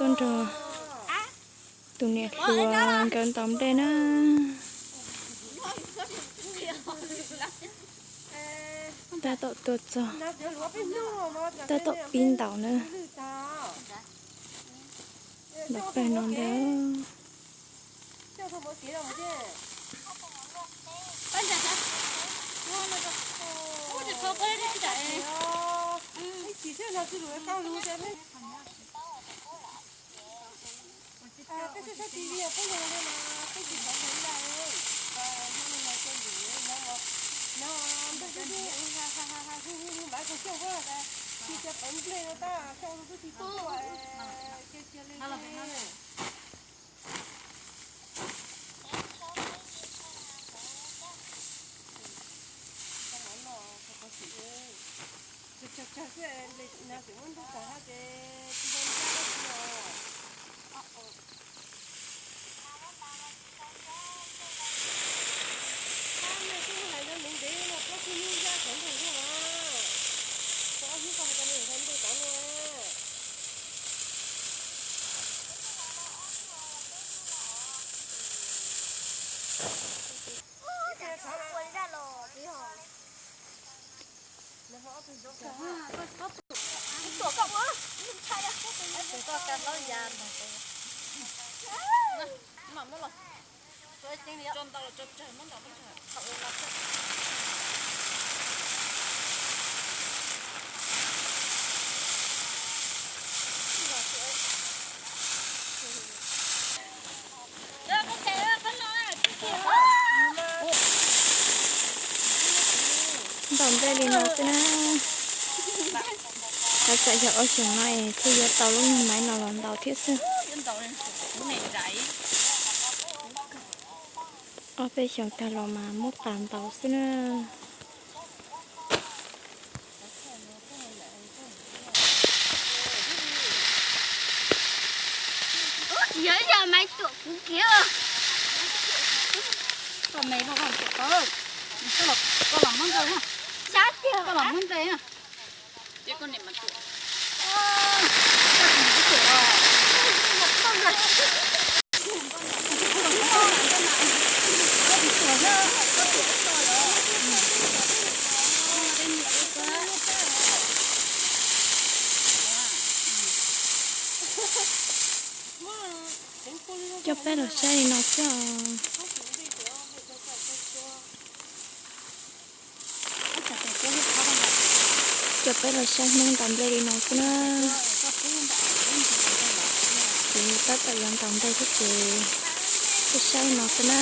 Tuaj nrog tus niam hluas nkawd ntaus nplej na. Tab tom tuaj txog, tab tom pib ntaus na. Ntaus pawg no ntag. Ntaus nplej li no xwb na. Haj tseem yog ob xyoos no es thiaj yuav tau lub niag maiv no los ntaus thiab xwb. Ob peb xyoos tag los mas muab tas ntaus xwb na. Tsis yog ib yam maiv tuam kuv kiag. Koj me koj tuam tau, koj los muab nplej, koj los muab nplej. Coj peb los saib li no xwb os. Coj peb los saib Hmoob ntaus nplej li no xwb na. Ces tab tom yuav ntaus nplej thiab ces peb saib no xwb na.